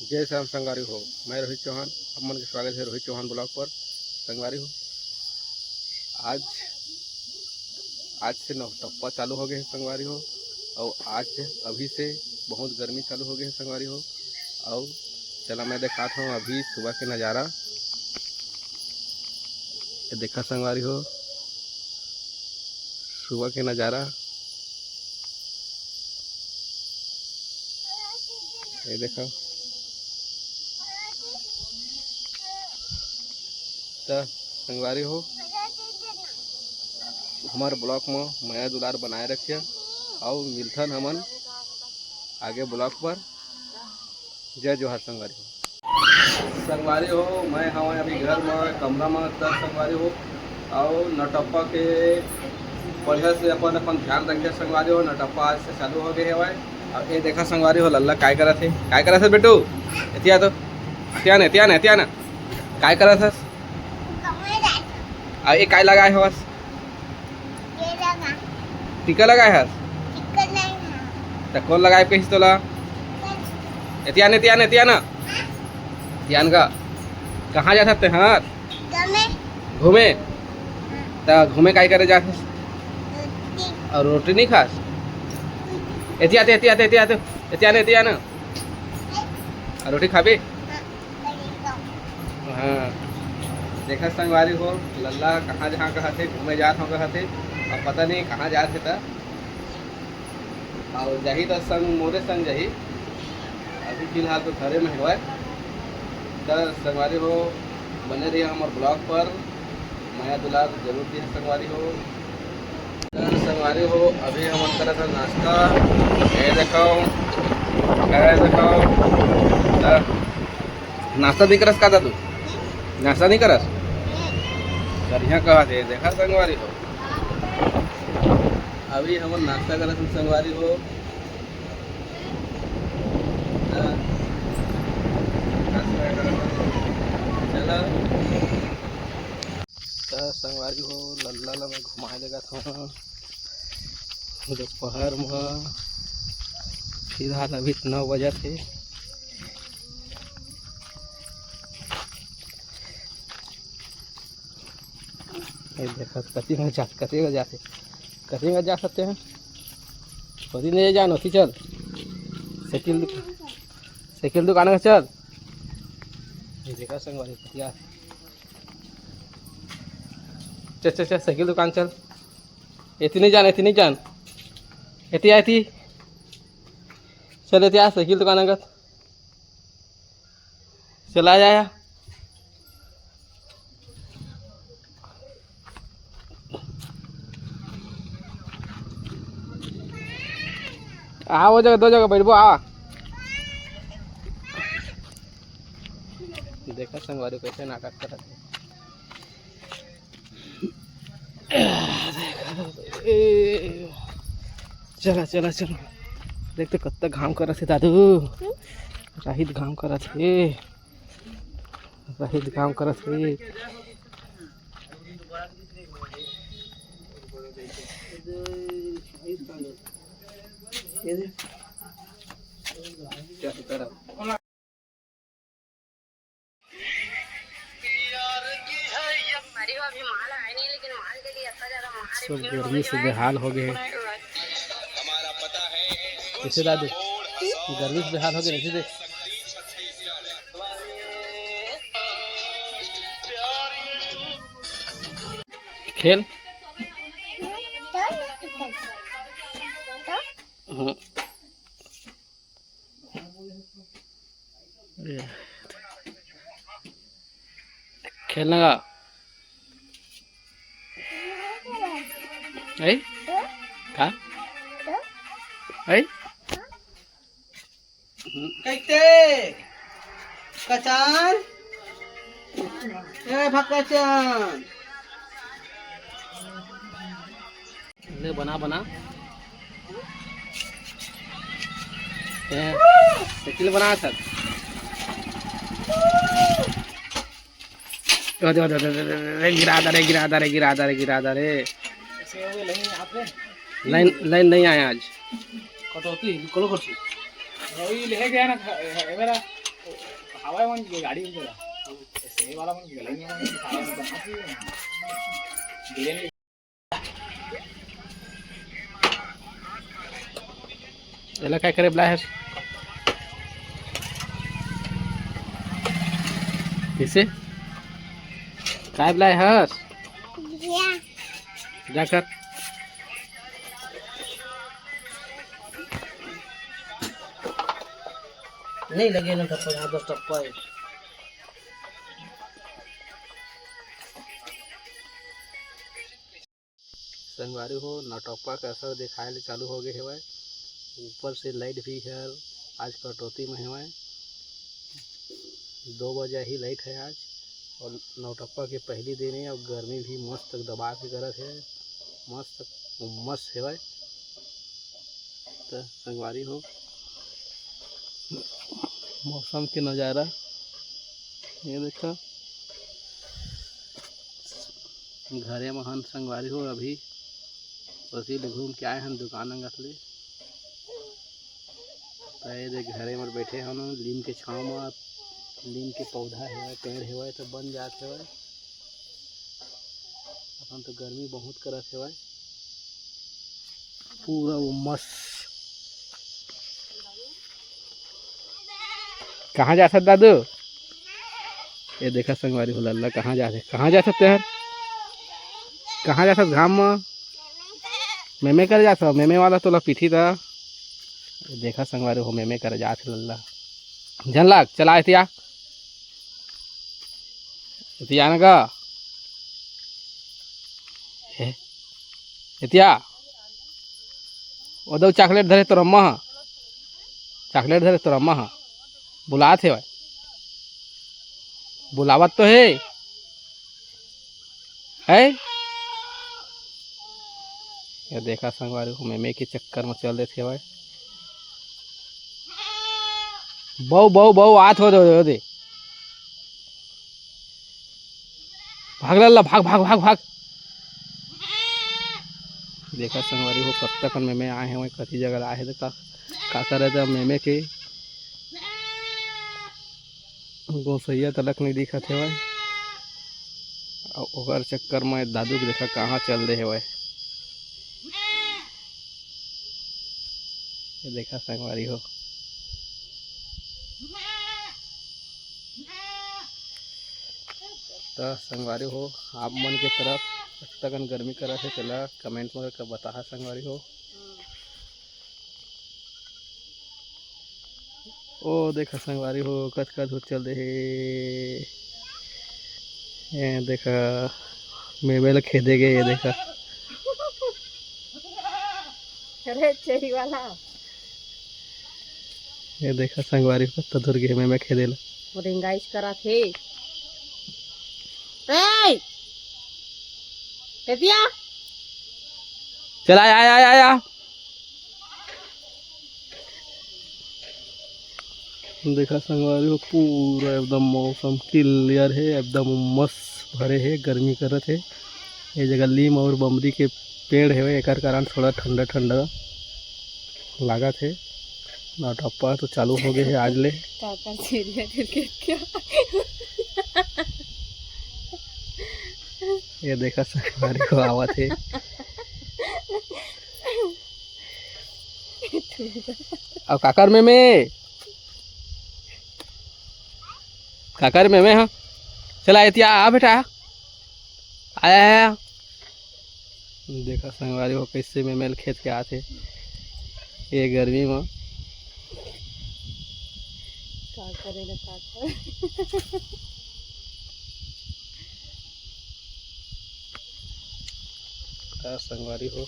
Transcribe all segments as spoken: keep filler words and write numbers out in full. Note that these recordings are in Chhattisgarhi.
जय श्री राम संगवारी हो, मैं रोहित चौहान, आप मन के स्वागत है रोहित चौहान ब्लॉग पर। संगवारी हो, आज आज से नौटप्पा चालू हो गए है संगवारी हो, और आज अभी से बहुत गर्मी चालू हो गए है संगवारी हो। और चला मैं दिखात हूँ अभी सुबह के नज़ारा, ये देखा संगवारी हो, सुबह के नज़ारा, ये देखा। त संगवारी हो, हमारे ब्लॉग में मया दुलार बनाए रखिए, और मिलथन हमन आगे ब्लॉग पर। जय जोहार संगवारी हो। संगवारी हो, मैं हवं अभी घर में, कमरा में, त संगवारी हो, और नौटप्पा के बढ़िया से अपन अपन ध्यान रखिए संगवारी हो। नौटप्पा आज से चालू हो गए हवय। अब ये देखा संगवारी हो, लल्ला काय करत हे, काय करत हे बेटू? एतिया तो, एतिया न, एतिया न, एतिया न, काय करत हस? आ ये काय लगाए हवस? टीका लगाए हस? त कौन लगाए कहिस तोला? एतिया न, एतिया न, एतिया न, एतिया न का? कहाँ जात हस ते हर? घूमे। त घूमे काय करे जात हस? और रोटी नहीं खास? एतिया, एतिया, एतिया, एतिया, एतिया न, एतिया न। और रोटी खाबे? हाँ, देखा संगवारी हो, लल्ला कहाँ जहाँ कहत हे, घूमे जात हो कहत हे, अब पता नहीं कहाँ जात हे त। और जाही त संग, मोरे संग जाही। अभी फिलहाल तो घरे में हवय। त संगवारी हो, बने रहिए हमर ब्लॉग पर। मया दुलार जरूर दिहे संगवारी हो। त संगवारी हो, अभी हमन करत हन नाश्ता। ये देखो, ये देखो। त नाश्ता नहीं करस का दादू? नाश्ता नहीं करस? बढ़िया कहा थे, देखा संगवारी हो। अभी हमन नाश्ता करत हन संगवारी हो। त नाश्ता करत हन। चला। त संगवारी हो, लल्ला ला मैं घुमाए लेगत हूँ दोपहर में। फिलहाल अभी तो नौ बजत हे। ये देखा, कति में जा, कति में जाते, कति में जा सकते हैं, कति नहीं जान होती। चल, साइकिल दुक-, साइकिल दुकान में चल। ये देखा संगवारी, कतिया चल, चल, चल, साइकिल दुकान चल। एती नहीं जान, एती नहीं जान। एती आ, एती। चल, एती आ, साइकिल दुकान अंगत। चल, आ जा, आ। आ, वो जगह, दो जगह बैठबो, आ। देखा संगवारी कैसे नाटक करत हे। ए, चला, चला, चला। देख तो कत्ता घाम करत हे दादू। राहित घाम करत हे। राहित घाम करत हे। सब गर्मी से बेहाल हो गए। कैसे दादू, गर्मी से बेहाल हो गए, कैसे देख? खेल। हम्म। खेलने का। ऐ? का? ऐ? कैसे? कचान? ए भक्कचन। ले बना, बना। ए, साइकिल बना सक। दे, दे, दे, दे, दे, दे, दे, गिरा दे रे, गिरा दे रे, गिरा दे रे, गिरा दे रे। ऐसे हो गए, लाइन यहाँ पे। लाइन, लाइन नहीं आया आज। कटौती, कलो कटौती। वही ले गया ना, ए, मेरा। आवे मन के गाड़ी उधर। ऐसे वाला मन के गले में मन के सारा मन के बिरयानी। एला काय करे बुलाए हस? किसे? काय बुलाए हस? जाकर। नहीं लगे ना टप्पा, यहाँ दस टप्पा है। संगवारी हो, नौटप्पा के असर दिखाए ले चालू हो गए हेवय। ऊपर से लाइट भी हर आज कटौती में हेवय। दो बजे ही लाइट है आज, और नौटप्पा के पहली दिन है, और गर्मी भी मस्त दबा के करत है, मस्त उमस हेवय। त संगवारी हो, मौसम के नज़ारा ये देखा। घरे म हन संगवारी हो, अभी बसी ले घूम के आए हन दुकान अंगत ले। त ये दे घरे म बैठे हन, लीम के छाँव म, लीम के पौधा हेवय, पेड़ हेवय, त बन जात हेवय। अपन तो गर्मी बहुत करत हेवय, पूरा उमस। कहाँ जाथस दादू? ये देखा संगवारी हो लल्ला, कहाँ जाथे, कहाँ जाथस तेहर? कहाँ जाथस घाम म? मेमे कर जाथस, मेमे वाला तोला पीठी त। ये देखा संगवारी हो, मेमे कर जाथे लल्ला। झन लाग, चला एतिया। एतिया न गा। ए, एतिया। ओ दऊ चॉकलेट धरे तोर अम्मा ह। चॉकलेट धरे तोर अम्मा ह। बुलात हे भाई। बुलावत तो हे। है? ये देखा संगवारी हो, मेमे के चक्कर में चल देथे भाई। बऊ, बऊ, बऊ, आत हो दे, हो दे। भाग लल्ला, भाग, भाग, भाग, भाग। देखा संगवारी हो, कब तक मेमे आए हैं, वहीं कति जगह आए हैं, तो का, का करे तो मेमे के गोसैया तलक नहीं दिखत हेवय। अउ ओकर चक्कर में दादू के देखा कहाँ चल दे हेवय। ये देखा संगवारी हो। त संगवारी हो, आप मन के तरफ कतकन गर्मी करत हे, तेला कमेंट में करके बताहा संगवारी हो। ओ देखा संगवारी हो, कतका धूप चल दे हे। ये देखा, मेमे ल खेदे गे, ये देखा। अरे चेरी वाला। ये देखा संगवारी हो, कतका धूर गे मेमे खेदे ल। वो रिंगाइश करा थे। ए! एतिया। चल, आ, आ, आ, आ, आ। देखा संगवारी हो, पूरा एकदम मौसम क्लियर हे, एकदम उमस भरे हे, गर्मी करत हे। ये जगह लीम और बमरी के पेड़ हेवय, एकर कारण थोड़ा ठंडा ठंडा लागत हे। नौटप्पा तो चालू हो गए हे आज ले। काकर छेरिया करके क्या? ये देखा संगवारी हो आवत हे। अउ काकर मेमे? काकर मेमे ह? चला एतिया आ बेटा। आया, आया। देखा संगवारी हो कैसे मेमे ल खेद के आथे ये गर्मी म। का करे न का करे। का संगवारी हो,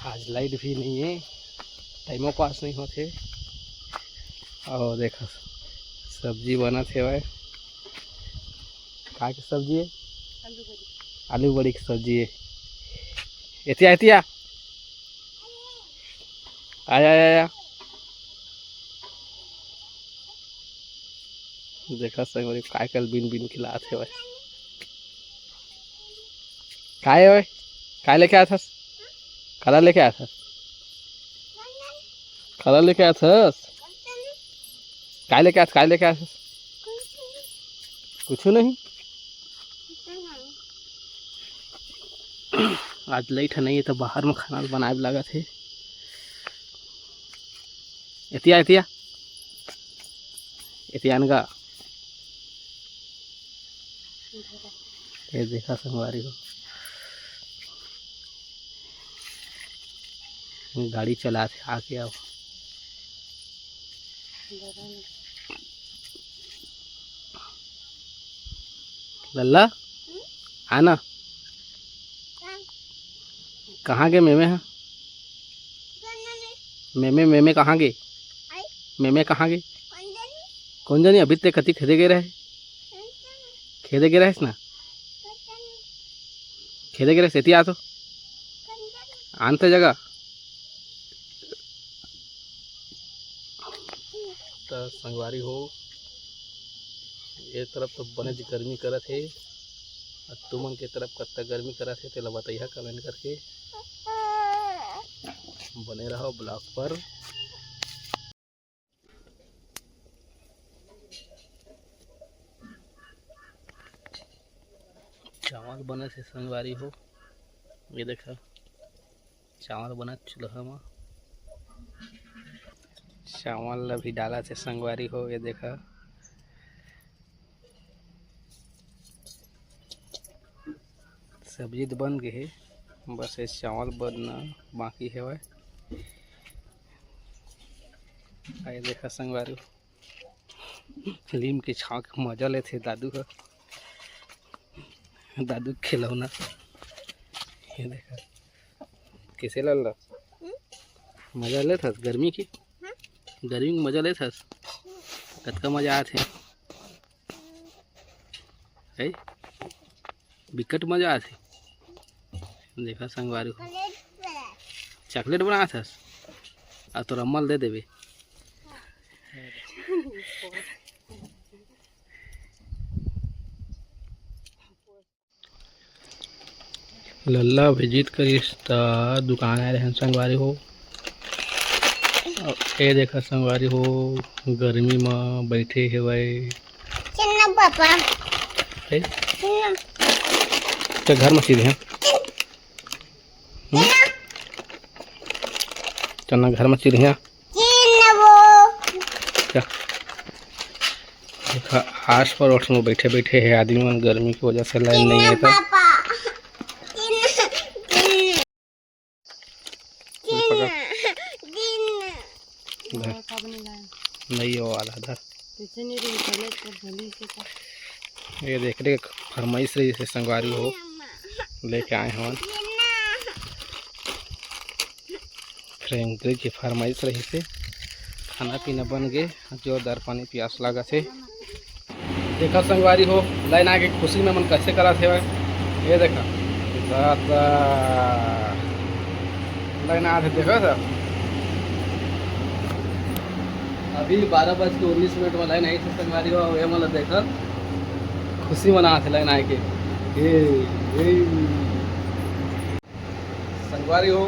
आज लाइट भी नहीं है, टाइमो पास नहीं होथे। अउ देखा सब्जी बनत हेवय। का के सब्जी है? आलू बड़ी। आलू बड़ी के सब्जी है। एतिया, एतिया। आया, आया, आया। देखा संगवारी, काय कल बिन बिन खिलात हे भाई। काय है भाई? काय लेके आया था? काला लेके आया था? काला लेके आया था? काय लेके आस, काय लेके आस? कुछ नहीं। आज लाइट ह नहीं हे, त बाहर में खाना बनाए लागत हे। एतिया, एतिया, एतियान गा। ये देखा संगवारी हो, गाड़ी चलात हे, आके आओ। लल्ला, आना। कहाँ गे मेमे ह? मेमे, मेमे कहाँ गे? मेमे कहाँ गे? कौन जानी, अभी ते कति खेदे गे रहे? खेदे गे रहेस ना? खेदे गे रहेस, एती आ तो। आन ते जगह। त संगवारी हो, ये तरफ तो बनेच गर्मी करत हे, अउ तुमन के तरफ कत्ता गर्मी करत हे, तेला बतइहा comment करके। बने रहो vlog पर। चावल बनत हे संगवारी हो, ये देखा, चावल बनत चूल्हा म। चावल ला भी डालत हे संगवारी हो, ये देखा। सब्जी तो बन गे हे, बस ये चावल बनना बाकी हवय। आए देखा संगवारी, लीम के छांव के मजा लेथे दादू ह। दादू के खिलौना। ये देखा, कैसे लल्ला? मजा लेथस गर्मी के? गर्मी के मजा लेथस? कतका मजा आथे? है? बिकट मजा आथे। देखा संगवारी हो, चॉकलेट बनाथस, अउ तोर अम्मा ल दे देबे। लल्ला अभी जिद करिस त दुकान आए रहेन संगवारी हो। अउ ए देखा संगवारी हो, गर्मी म बैठे हेवय। चन्ना पापा। ए? चन्ना। ते घर म चिरिहा। हम्म? चन्ना घर म चिरिहा। चन्ना वो। क्या? देखा, आस पड़ोस में बैठे बैठे हे आदमी मन, गर्मी की वजह से लाइन नहीं है तो। पापा। नहीं हो वाला था। ये देख रे, फरमाइश रहिसे संगवारी हो, लेके आए हवन। फ्रेंड के फरमाइश रहिसे, खाना पीना बन गे, जोरदार पानी प्यास लागत हे। देखा संगवारी हो, लाइन आके खुशी में मन कैसे करत हेवय। ये देखा, दादा, लाइन आत हे, देखा सब। अभी बारह बज के उन्नीस मिनट में लाइन आई थी संगवारी हो, ये मतलब देखा, खुशी मनात हे लाइन आके। ए, ए। संगवारी हो,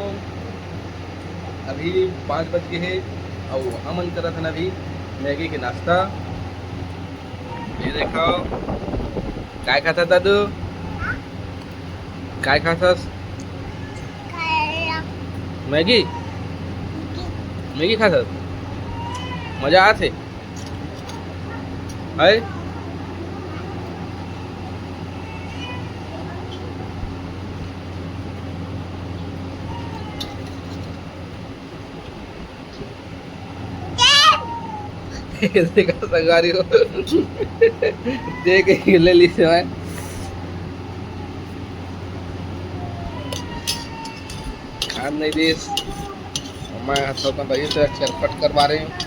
अभी पाँच बज गे हे, अउ हमन करत हन अभी मैगी के नाश्ता। ये देखो, काय खाथस दादू? काय खाथस? मैगी? मैगी खाथस? मजा आथे? है? देखा संगवारी हो, देख के ले ली से मैं। खान नहीं दिस, मैं हाथ में रही से चरपट करवा रहे हूँ।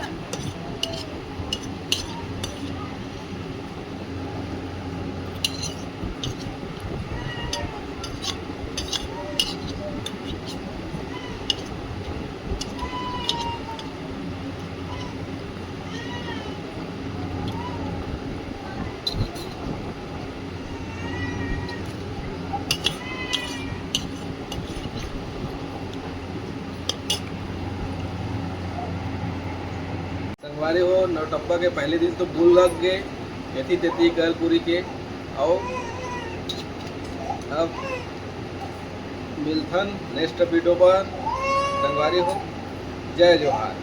संगवारी हो, नौटप्पा के पहले दिन तो बुल लग गे, एती तेती कर कुरी के। अउ अब मिलथन नेक्स्ट वीडियो पर। संगवारी हो, जय जोहार।